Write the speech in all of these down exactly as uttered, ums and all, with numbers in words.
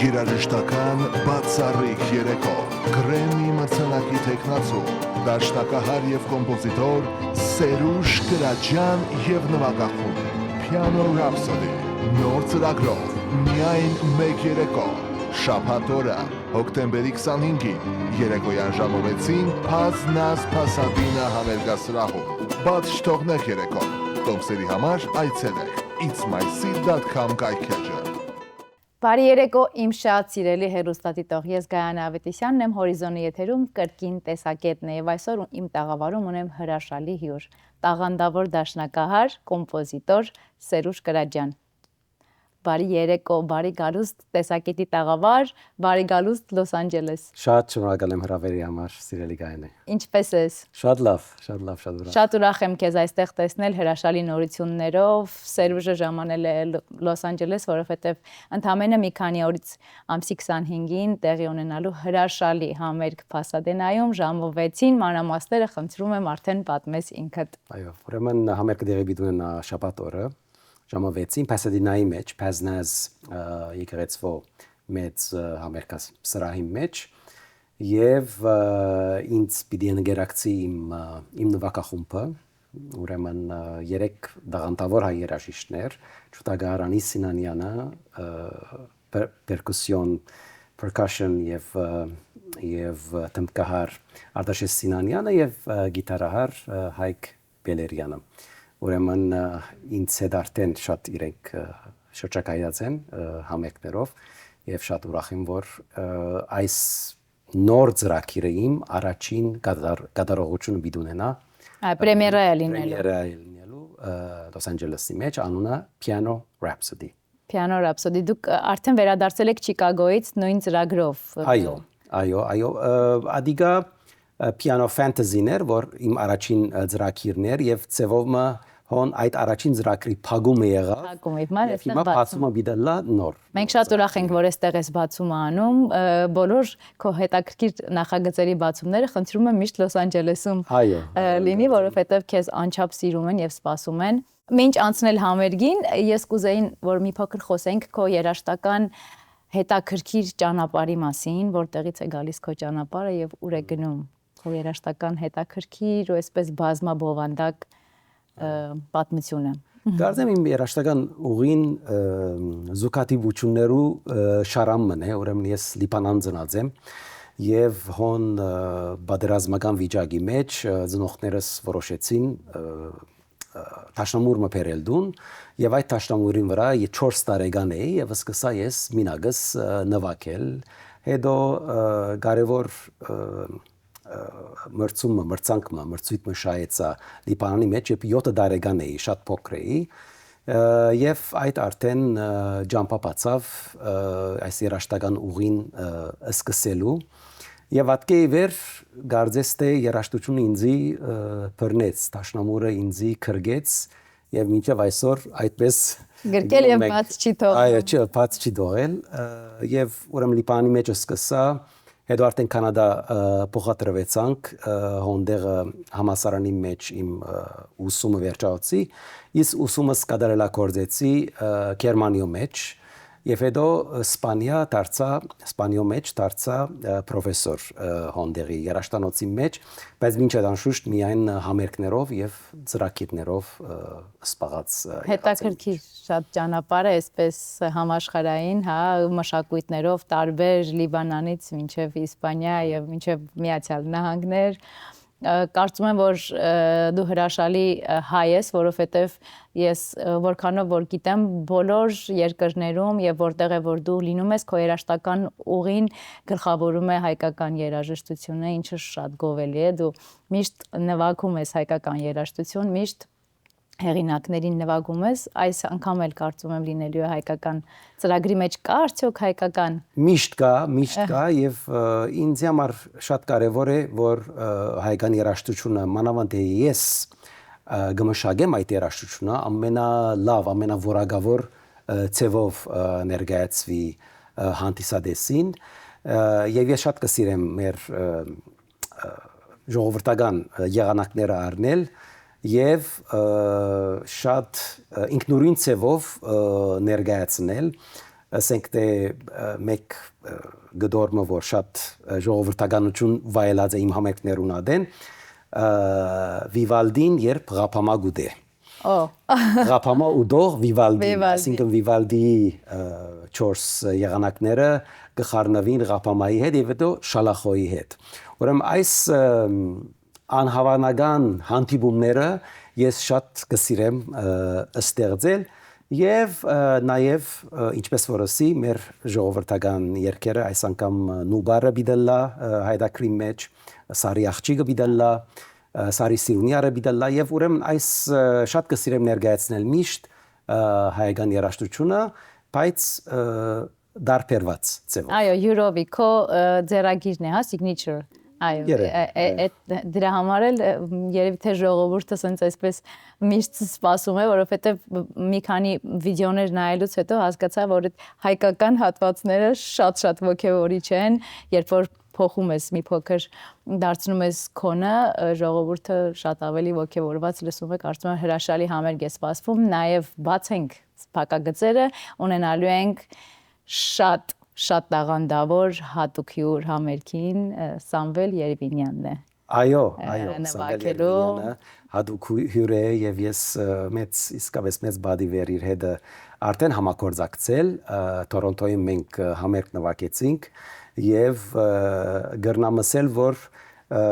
Երաժշտական բացառիկ երեկո։ Գրեմի մրցանակի թեկնածու, դաշնակահար եւ կոմպոզիտոր Սերուժ Կրաճյան եւ նվագախումբ Piano Rhapsody նոր ծրագրով միայն մեկ երեկո, շաբաթ օրը, հոկտեմբերի քսանհինգին, երեկոյան ժամը վեցին Փազնազ Փասադինա համերգասրահում։ Բաց չթողնեք երեկոն։ Տոմսերի համար այցելեք it's my seat dot com կայքէջը։ Բարի երեկո, իմ շատ սիրելի հեռուստադիտող։ Ես Գայանե Աւետիսեանն եմ, Հորիզոնի եթերում կրկին տեսակետն է, եւ այսօր իմ տաղավարում ունեմ հրաշալի հիւր, տաղանդաւոր դաշնակահար, կոմպոզիտոր Սերուժ Կրաճյան։ Բարի երեկո, բարի գալուստ տեսակետի տաղավար, բարի գալուստ Լոս Անջելես։ Շատ շնորհակալ եմ հրավերի համար, սիրելի Գայանե։ Ինչպե՞ս ես։ Շատ լաւ, շատ լաւ, շատ ուրախ։ Շատ ուրախ եմ քեզ այստեղ տեսնել հրաշալի նորություններով։ Սերուժը ժամանել է Լո-, Լոս Անջելես, որովհետեւ ընդամենը մի քանի օրից, ամսի քսանհինգին, տեղի ունենալու հրաշալի համերգ Փասադենայում ժամը վեցին, մանրամասները խնդրում եմ արդեն պատմես ինքդ։ Այո, ուրեմն համերգը տեղի պիտի ունենայ շաբաթ օրը, ժամը վեցին, Փասադինայի մէջ, Փազնազ, ը, եկեղեցւոյ մեծ, ը, համերգասրահի մէջ, եւ, ը, ինձ պիտի ընկերակցի իմ, ը, իմ նուագախումբը, ուրեմն, ը, երեք տաղանդաւոր հայ երաժիշտներ, ջութակահար Անիս Սինանեանը, ը, per-, պերկուսիոն, percussion եւ, ը, եւ, ը, թմբկահար Արտաշէս Սինանեանը եւ, ը, կիթարահար, ը, Հայկ Պելերեանը։ Ուրեմն, ը, ինձ հետ արդեն շատ իրենք, ը, շրջագայած են, ը, համերգներով եւ շատ ուրախ եմ, որ, ը, այս նոր ծրագիրը իմ առաջին կատար-, կատարողությունը պիտի ունենայ, Այ, պրեմիերա է լինելու։ պրեմիերա է լինելու, ը, Լոս Անջելեսի մէջ, անունը Piano Rhapsody։ Piano Rhapsody, դուք, ը, արդեն վերադարձել եք Չիկագոյից նոյն ծրագրով, ը, Այո, այո, այո, ը, ադիգա, ը, Piano Fantasy-ն էր, որ իմ առաջին, ը, ծրագիրն էր, եւ ձեւով մը հոն այդ առաջին ծրագրի փակումը եղաւ, Փակումը, հիմա եւ այստեղ հիմա բացում։ բացումը պիտի ըլլայ նոր Մենք շատ ուրախ ենք, ծրագրի։ որ այստեղ ես բացումը անում, ը, բոլոր քո հետաքրքիր նախագծերի բացումները խնդրում եմ միշտ Լոս Անջելեսում, Այո, ը, այո, լինի, այո։ որովհետեւ քեզ անչափ սիրում են եւ սպասում են։ Մինչ անցնել համերգին, ես կուզեին, որ մի փոքր խոսենք քո երաժշտական հետաքրքիր ճանապարհի մասին, որտեղից է գալիս քո ճանապարհը եւ ուր է գնում քո երաժշտական հետաքրքիր ու այսպես բազմաբովանդակ, ը, պատմությունը։ Կարծեմ իմ երաժշտական ուղին, ը, զուգադիպություններու, ը, շարան մն է, ուրեմն ես Լիբանան ծնած եմ, եւ հոն, ը, պատերազմական վիճակի մէջ, ը, ծնողներս որոշեցին, ը, ը, դաշնամուր մը բերել տուն, եւ այդ դաշնամուրին վրա ե-, չորս տարեկան էի, եւ սկսա ես մինակս, ը, նվագել, հետո, ը, կարեւոր, ը, ը, մրցում մը, մրցանք մը, մրցույթ մը շահեցայ Լիբանանի մէջ, երբ եօթը տարեկան էի, շատ փոքր էի, ը, եւ այդ արդեն, ը, ճամբայ բացաւ, ը, այս երաժշտական ուղին, ը, սկսելու։ Եւ ատկէ ի վեր, կարծես թէ երաժշտությունը ինձի, ը, բռնեց, դաշնամուրը ինձի գրկեց, եւ մինչեւ այսօր այդպես Գրկել գնում եւ ենք։ բաց չի թողնում։ Այո, չի, բաց չի թողել, ը, եւ ուրեմն Լիբանանի մէջ սկսա, հետո արդեն Քանադա, ը, փոխադրվեցանք, ը, հոնդեղը համալսարանի մէջ իմ, ը, ուսումը վերջացուցի, իսկ ուսումս կատարելագործեցի, ը, Գերմանիոյ մէջ, եւ հետո Սպանիա դարձա, Սպանիոյ մէջ դարձա, ը, պրոֆեսոր, ը, հոնդեղի երաժշտանոցի մէջ, բայց մինչ այդ անշուշտ միայն համերգներով եւ ծրագիրներով, ը, սպաղած, ը, եղած եմ։ Հետաքրքիր շատ ճանապարհ է, այսպես համաշխարհային, հա, մշակույթներով տարբեր Լիբանանից մինչեւ Իսպանիա եւ մինչեւ Միացյալ Նահանգներ։ Ը, կարծում եմ, որ, ը, դու հրաշալի, ը, հայ ես, որովհետեւ ես, ը, որքանով որ գիտեմ, բոլոր երկրներում եւ որտեղ է որ դու լինում ես, քո երաժշտական ուղին գլխավորում է հայկական երաժշտությունը, ինչը շատ գովելի է։ Դու միշտ նվագում ես հայկական երաժշտություն, միշտ հեղինակներին նվագում ես, այս անգամ էլ կարծում եմ լինելու է հայկական ծրագրի մէջ կա արդյոք հայկական։ Միշտ կա, միշտ Ահա։ կա եւ, ը, ինձ համար շատ կարեւոր է, որ, ը, հայկական երաժշտությունը, մանավանդ թե ես, ը, կը մշակեմ այդ երաժշտությունը, ամենալաւ, ամենաորակաւոր, ը, ձեւով, ը, ներկայացուի, ը, հանդիսատեսին, ը, եւ ես շատ կը սիրեմ մեր, ը, ը, ժողովրդական, ը, եղանակները առնել եւ, ը, շատ, ը, ինքնուրույն ձևով, ը, ներկայացնել, Ասենք թէ, ը, մէկ, ը, կտոր մը, որ շատ, ը, ժողովրդականութիւն վայելած է իմ համերգներուն ատեն, ը, Վիվալդին երբ ղափամա կու դէ։ Ո։ Ղափամա ուտող Վիվալդի, Վիվալդի։ Այսինքն Վիվալդիի, ը, չորս եղանակները կը խառնուին ղափամայի հետ եւ հետո շալախոյի հետ։ Ուրեմն այս, ը, անհաւանական հանդիպումները ես շատ կը սիրեմ, ը, ստեղծել եւ, ը, նաեւ, ը, ինչպես որ ըսի, մեր ժողովրդական երգերը այս անգամ, ը, Նուբարը պիտի ըլլայ, ը, Հայ Տակրին մէջ, Սարի աղջիկը պիտի ըլլայ, ը, Սարի Սիրունի արը պիտի ըլլայ եւ ուրեմն այս, ը, շատ կը սիրեմ ներկայացնել միշտ, ը, հայական երաժշտությունը, բայց, ը, տարբերված ձեւով։ Այո, յուրովի, քո, ը, ձեռագիրն է, հա, signature։ Այո, երևի, ը, ը, այո։ Էդ, դրա համար էլ, ը, երևի թե ժողովուրդը սենց այսպես միշտ սպասում է, որովհետև մի քանի վիդեոներ նայելուց հետո հասկացա, որ այդ հայկական հատվածները շատ-շատ ոգևորիչ են, երբ որ փոխում ես մի փոքր, դարձնում ես քոնը, ը, ժողովուրդը շատ ավելի ոգևորված լսում է, կարծում եմ հրաշալի համերգ է սպասվում, նաև բաց ենք փակագծերը, ունենալու ենք շատ, շատ տաղանդաւոր հատուկ հիւր համերգին, ը, Սամվել Երևինյանն է։ Այո, ը, այո, Սամվել նվագելու։ Երևինյանը հատուկ հյու-, հիւր է եւ ես, ը, մեծ, իսկապես մեծ բադիվ էր իր հետը արդեն համագործակցել, ը, Թորոնթոյում մենք, ը, համերգ նվագեցինք եւ, ը, կրնամ ասել, որ, ը,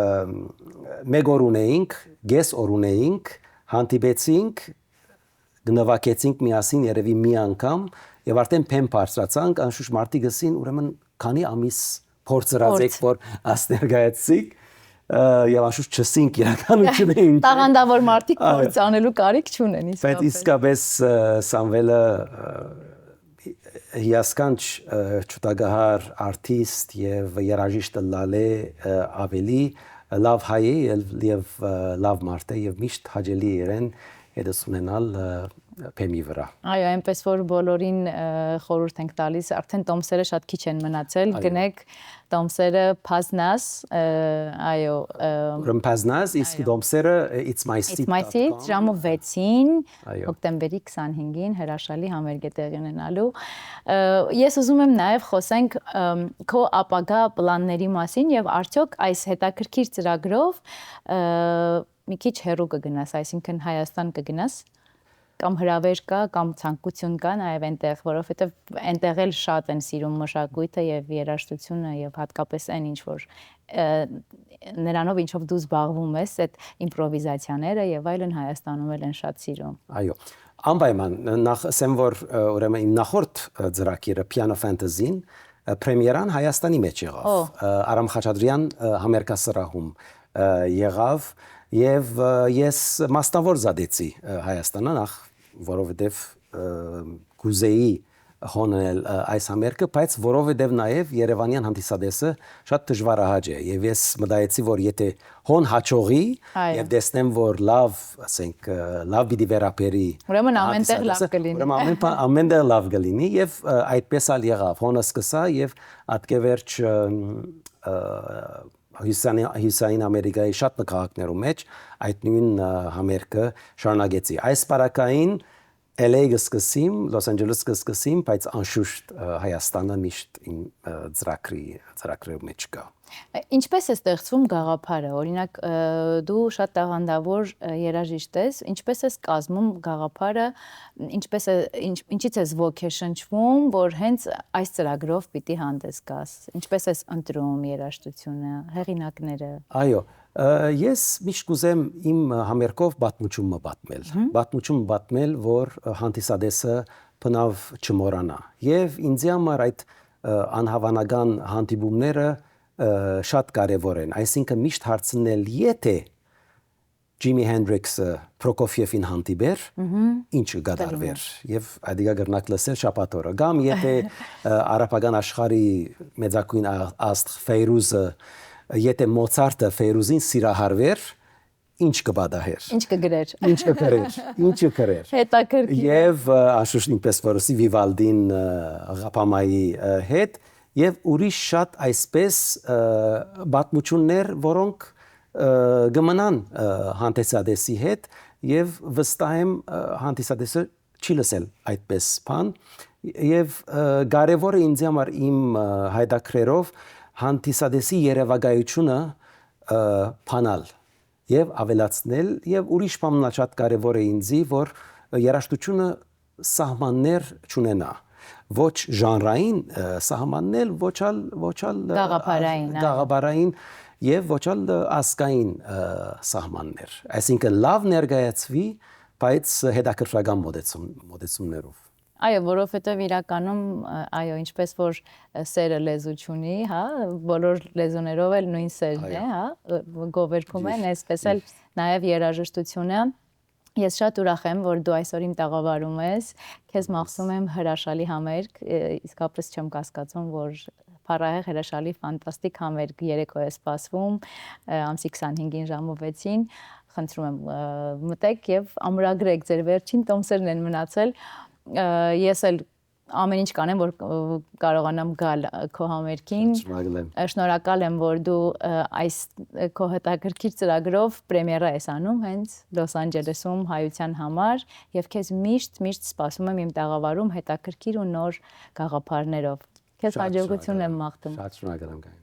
մէկ օր ունեինք, կես օր ունեինք, հանդիպեցինք, նվագեցինք միասին երևի մի անգամ եւ արդեն բեմ բարձրացանք, անշուշտ մարդիկ ըսին, «Ուրեմն քանի ամիս փորձրած եք, Փորձ։ որ աս ներկայացցիք», ը, եւ անշուշտ չըսինք իրականությունը ինչ է։ Տաղանդավոր մարդիկ Այո։ փորձ անելու կարիք չունեն, Բայց իսկապես։ Իսկապես, ը, Սամվելը, ը, հիասքանչ, ը, ջութակահար արտիստ եւ երաժիշտ ըլլալէ, ը, աւելի լաւ հայ է եւ, եւ, ը, լաւ մարդ է եւ միշտ հաճելի է իրեն հետս ունենալ, ը, բեմի վրա։ Այո, այնպես որ բոլորին, ը, խորհուրդ ենք տալիս, արդեն տոմսերը շատ քիչ են մնացել, Այո։ գնեք տոմսերը բաзнաս, ը, այո, ը, Ուրեմն բաзнաս, իսկ Այո։ տոմսերը, ը, it's my seat It's my seat, ժամը վեցին, Այո։ հոկտեմբերի քսանհինգին հրաշալի համերգ է տեղի ունենալու։ Ը, ես ուզում եմ նաև խոսենք, ըմ, քո ապագա պլանների մասին եւ արդյոք այս հետաքրքիր ծրագրով, ը, մի քիչ հեռու կգնաս, այսինքն Հայաստան կգնաս, կամ հրավեր կա, կամ ցանկություն կա նաև այնտեղ, որովհետև այնտեղ էլ շատ են սիրում մշակույթը և երաժշտությունը և հատկապես այն, ինչ որ, ը, նրանով, ինչով դու զբաղվում ես, այդ իմպրովիզացիաները և այլն Հայաստանում էլ են շատ սիրում։ Այո, անպայման, նախ ասեմ, որ, ը, ուրեմն իմ նախորդ, ը, ծրագիրը, Piano Fantasy-ն, ը, պրեմիերան Հայաստանի մեջ եղավ, Ո։ ը, Արամ Խաչատրյան, ը, համերգասրահում, ը, եղավ, և, ը, ես մասնավոր զատեցի, ը, Հայաստանը, նախ որովհետև, ը, կուզեի հոնել, ը, այս համերգը, բայց որովհետև նաև երևանյան հանդիսատեսը շատ դժվարահաճ է, և ես մտայեցի, որ եթե հոն հաջողի Այո։ և տեսնեմ, որ լավ, ասենք, ը, լավ պիտի վերաբերի Ուրեմն ամենտեղ լավ հանդիսատեսը, կլինի։ ուրեմն ամեն պա-, ամենտեղ լավ կլինի, և, ը, այդպես ալ եղավ, հոն սկսա և ատկեվերջ, ը, ը, Հյուսիսանի-, Հյուսիսային Ամերիկայի շատ մը քաղաքներու մեջ այդ նույն, ը, համերգը շարունակեցի։ Այս պարագային L A կսկսեմ, Լոս Անջելես կսկսեմ, բայց անշուշտ, ը, Հայաստանը միշտ իմ, ը, ծրագրի, ծրագրերու մեջ կա։ Ինչպես է ստեղծվում գաղափարը։ Օրինակ, ը, դու շատ տաղանդավոր, ը, երաժիշտ ես, ինչպես ես կազմում գաղափարը, ինչպես է, ինչ-, ինչից ես ոգեշնչվում, որ հենց այս ծրագրով պիտի հանդես գաս, ինչպես ես ընտրում երաժշտությունը, հեղինակները։ Այո, ը, ես միշտ կուզեմ իմ համերգով պատմություն մը պատմել, Հմ։ պատմություն պատմել, որ, ը, հանդիսատեսը բնավ չմոռանա։ Եվ ինձի համար այդ, ը, անհավանական հանդիպումները, ը, շատ կարևոր են, այսինքն միշտ հարցնել, եթե Ջիմի Հենրիքսը Պրոկոֆիևին հանդիպեր, Մհմ։ ինչ կկատարվեր։ Կլինի։ Եվ ադիգա կրնակ լսել շաբաթ օրը։ Կամ եթե, ը, արաբական աշխարհի մեծագույն ա-, աստղ Ֆեյրուզը, եթե Մոցարտը Ֆեյրուզին սիրահարվեր, ինչ կպատահեր։ Ինչ կգրեր։ Ինչ կգրեր, ինչ կգրեր։ Հետաքրքիր է։ Եվ, ը, անշուշտ ինչպես որ ասի Վիվալդին, ը, Ղափամայի, ը, հետ, և ուրիշ շատ այսպես, ը, պատմություններ, որոնք, ը, կմնան, ը, հանդիսատեսի հետ, և վստահ եմ, ը, հանդիսատեսը չի լսել այդպես բան, եւ, ը, կարեւոր է ինձի համար իմ, ը, հայդակրերով հանդիսատեսի երևակայությունը, ը, բանալ եւ ավելացնել, եւ ուրիշ բան մնալ շատ կարեւոր է ինձի, որ երաժշտությունը սահմաններ չունենա, ոչ ժանրային, ը, սահմաններ, ոչ ալ, ոչ ալ, ը, Գաղափարային, ա- այո։ գաղափարային եւ ոչ ալ, ը, ազգային, ը, սահմաններ։ Այսինքն լաւ ներկայացուի, բայց հետաքրքրական մոտեցում-, մոտեցումներով։ Այո, որովհետեւ իրականում, ը, այո, ինչպես որ, ը, սերը լեզու չունի, հա, բոլոր լեզուներով էլ նոյն սերն Այո։ է, հա, ը, գովերգում են, Ճիշտ, այսպես էլ ճիշտ։ նաեւ երաժշտությունը։ Ես շատ ուրախ եմ, որ դու այսօր իմ տաղավարում ես։ Քեզ Ես։ մաղթում եմ հրաշալի համերգ, ը, իսկապես չեմ կասկածում, որ փառահեղ հրաշալի, ֆանտաստիկ համերգ երեկոյ է սպասվում, ը, ամսի քսանհինգին ժամը վեցին։ Խնդրում եմ, ը, մտեք եւ ամրագրեք, ձեր վերջին տոմսերն են մնացել։ Ը, ես էլ ամեն ինչ կանեմ, որ, ը, կարողանամ գալ, ը, քո համերգին։ Շնորհակալ եմ։ Ը, շնորհակալ եմ, որ դու, ը, այս, ը, քո հետաքրքիր ծրագրով պրեմիերա ես անում հենց Լոս Անջելեսում հայության համար, եւ քեզ միշտ, միշտ սպասում եմ իմ տաղավարում հետաքրքիր ու նոր գաղափարներով։ Քեզ Շատ հաջողություն շնորհակալ եմ եմ։ մաղթում։ Շատ շնորհակալ եմ, Գագա։